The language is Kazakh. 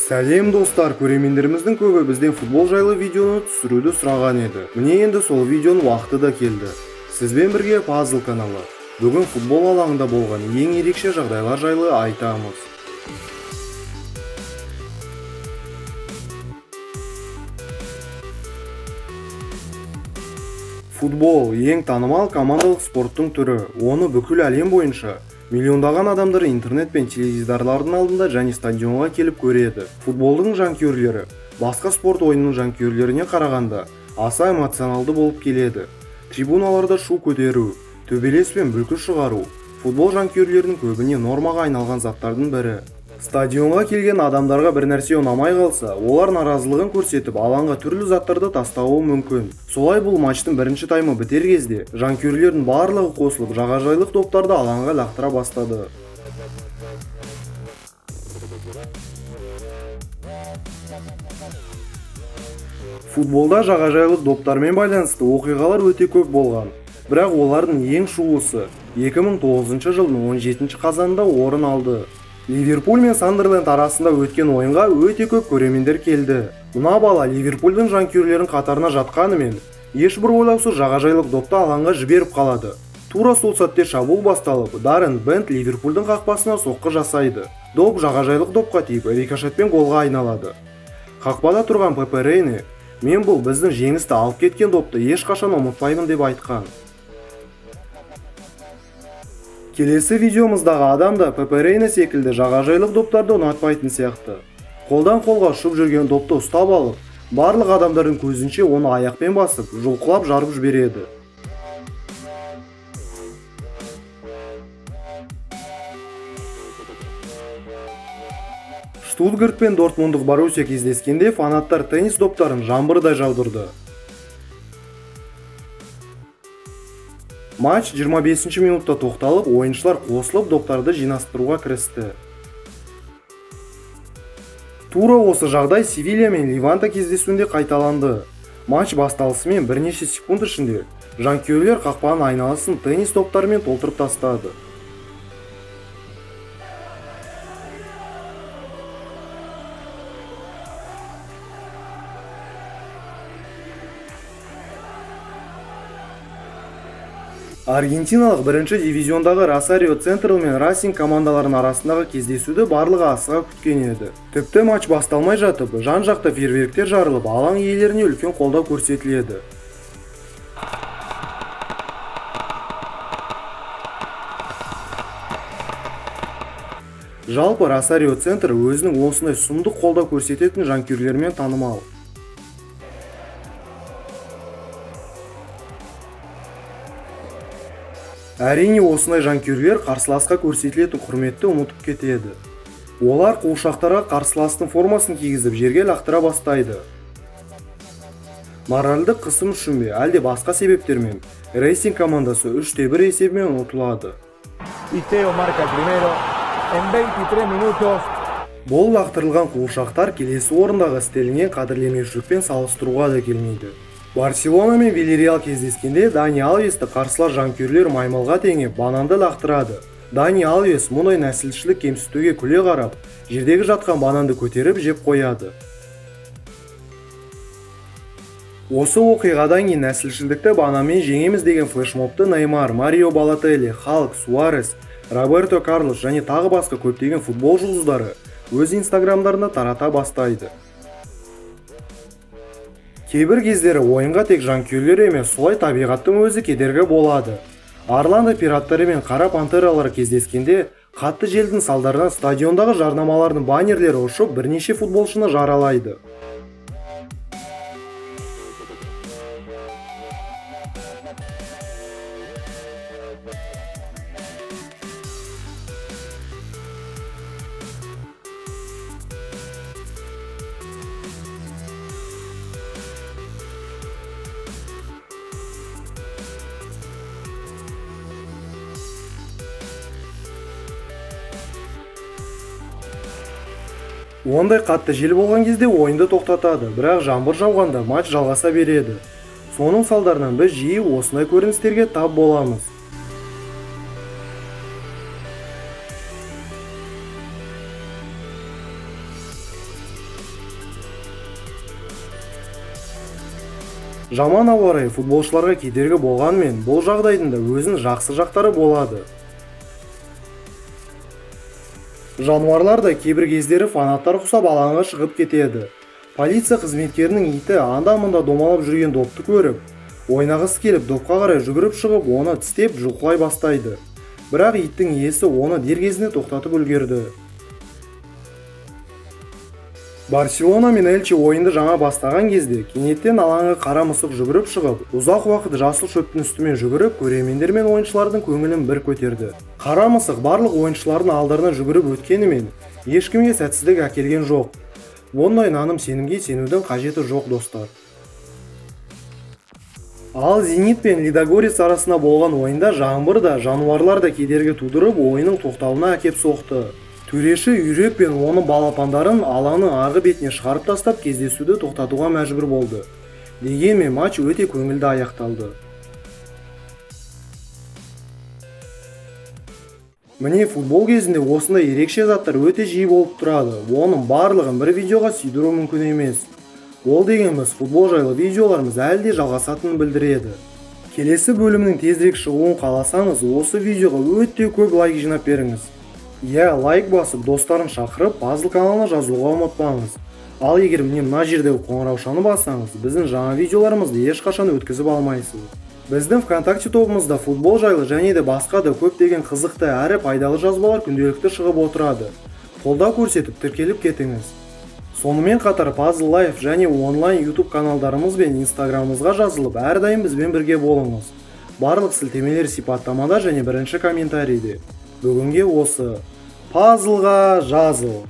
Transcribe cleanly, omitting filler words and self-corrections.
Сәлем, достар! Көрермендеріміздің көбі бізден футбол жайлы видеоны түсіруді сұраған еді. Міне, енді сол видеоның уақыты да келді. Сізбен бірге Пазл каналы. Бүгін футбол алаңында болған ең ерекше жағдайлар жайлы айтамыз. Футбол – ең танымал командалық спорттың түрі. Оны бүкіл әлем бойынша миллиондаған адамдар интернет пен теледидарлардың алдында және стадионға келіп көреді. Футболдың жанкүйерлері басқа спорт ойынының жанкүйерлеріне қарағанда аса эмоционалды болып келеді. Трибуналарда шу көтеру, төбелес пен бүлкі шығару футбол жанкүйерлерінің көбіне нормаға айналған заттардың бірі. Стадионға келген адамдарға бір нәрсе ұнамай қалса, олар наразылығын көрсетіп, алаңға түрлі заттарды тастауы мүмкін. Солай, бұл матчтың бірінші таймы бітер кезде жанкүйерлердің барлығы қосылып, жағажайлық доптарды алаңға лақтыра бастады. Футболда жағажайлық доптармен байланысты оқиғалар өте көп болған, бірақ олардың ең шулысы 2009 жылдың 17 қазанында орын алды. Ливерпуль мен Сандерленд арасында өткен ойынға өте көп көрермендер келді. Мына бала Ливерпульдің жанкүйерлерінің қатарына жатқанымен, ешбір ойлаусыз жағажайлық допты алаңға жіберіп қалады. Тура сол сәтте шабуыл басталып, Даррен Бент Ливерпульдің қақпасына соққы жасайды. Доп жағажайлық допқа тиіп, рикошетпен голға айналады. Қақпада тұрған Пепе Рейне «Мен бұл біздің жеңісті алып кеткен допты ешқашан ұмытпаймын» деп айтқан. Келесі видеомыздағы адам да Пепе Рейна секілді жағажайлық доптарды ұнатпайтын сияқты. Қолдан қолға ұшып жүрген допты ұстап алып, барлық адамдардың көзінше оны аяқпен басып, жұлқылап жарып жібереді. Штутгарт пен Дортмундық Боруссия кездескенде фанаттар теннис доптарын жаңбырдай жаудырды. Матч 25 минутта тоқталып, ойыншылар қосылып доптарды жинастыруға кірісті. Тура осы жағдай Севилья мен Леванте кездесуінде қайталанды. Матч басталысымен бірнеше секунд ішінде жанкүйерлер қақпаның айналасын теннис доптарымен толтырып тастады. Аргентиналық бірінші дивизиондағы Росарио Централ мен Расинг командаларының арасындағы кездесуді барлығы асыға күткен еді. Тіпті матч басталмай жатып, жан-жақта фейерверктер жарылып, алаң иелеріне үлкен қолдау көрсетіледі. Жалпы, Росарио Центр өзінің осындай сұмдық қолдау көрсететін жанкүйерлерімен танымал. Әрине, осындай жанкүйерлер қарсыласқа көрсетілетін құрметті ұмытып кетеді. Олар қуыршақтарға қарсыластың формасын кигізіп, жерге лақтыра бастайды. Моральдық қысым үшін бе, әлде басқа себептермен Рейсинг командасы 3-1 есебімен ұтылады. Y Teo marca el primero en 23 minutos. Бұл лақтырылған қуыршақтар келесі орындағы істелінген қадірлемеушілікпен салыстыруға да келмейді. Барселона мен Вильярреал кездескенде Дани Алвесті қарсылас жанкүйерлер маймылға теңеп, бананды лақтырады. Дани Алвес мұндай нәсілшілік кемсітуге күле қарап, жердегі жатқан бананды көтеріп жеп қояды. Осы оқиғадан кейін нәсілшілдікті бананмен жеңеміз деген флешмобты Неймар, Марио Балотелли, Халк, Суарес, Роберто Карлос және тағы басқа көптеген футбол жұлдыздары өз инстаграмдарында тарата бастайды. Кейбір кездері ойынға тек жанкүйерлер емес, солай табиғаттың өзі кедергі болады. Орландо пираттары мен қара пантералар кездескенде қатты желдің салдарынан стадиондағы жарнамалардың баннерлері ұшып, бірнеше футболшыны жаралайды. Ондай қатты жел болған кезде ойынды тоқтатады, бірақ жаңбыр жауғанда матч жалғаса береді. Соның салдарынан біз жиі осындай көріністерге тап боламыз. Жаман ауа райы футболшыларға кедергі болғанымен, бұл жағдайдың да өзінің жақсы жақтары болады. Жануарлар да кейбір кездері фанаттар құсап алаңға шығып кетеді. Полиция қызметкерінің иті анда-мында домалап жүрген допты көріп, ойнағысы келіп, допқа қарай жүгіріп шығып, оны тістеп, жұлқылай бастайды. Бірақ иттің иесі оны дер кезінде тоқтатып үлгерді. Барселона мен Эльче ойынды жаңа бастаған кезде кенеттен алаңға қара мысық жүгіріп шығып, ұзақ уақыт жасыл шөптің үстімен жүгіріп, көрермендер мен ойыншылардың көңілін бір көтерді. Қара мысық барлық ойыншылардың алдарынан жүгіріп өткенімен, ешкімге сәтсіздік әкелген жоқ. Ондай наным сенімге сенудің қажеті жоқ, достар. Ал Зенит пен Лудогорец арасында болған ойында жаңбыр да, жануарлар да кедергі тудырып, ойынның тоқтауына әкеп соқты. Төреші үйрек пен оның балапандарын алаңның арғы бетіне шығарып тастап, кездесуді тоқтатуға мәжбүр болды. Дегенмен матч өте көңілді аяқталды. Міне, футбол кезінде осындай ерекше заттар өте жиі болып тұрады. Оның барлығын бір видеоға сыйдыру мүмкін емес. Ол дегеніміз футбол жайлы видеоларымыз әлі де жалғасатынын білдіреді. Келесі бөлімнің тезірек шығуын қаласаңыз, осы видеоға өте көп лайк жинап беріңіз. Иә, лайк басып, достарын шақырып, Пазл каналына жазылуға ұмытпаңыз. Ал егер міне мына жердегі қоңыраушаны бассаңыз, біздің жаңа видеоларымызды ешқашан өткізіп алмайсыз. Біздің ВКонтакте тобымызда футбол жайлы және де басқа да көптеген қызықты әрі пайдалы жазбалар күнделікті шығып отырады. Қолдау көрсетіп, тіркеліп кетіңіз. Сонымен қатар Пазл Лайф және онлайн YouTube каналдарымыз бен Инстаграмымызға жазылып, әрдайым бізбен бірге болыңыз. Барлық сілтемелер сипаттамада және бірінші комментарийде. Бүгінге осы. Пазлға жазыл.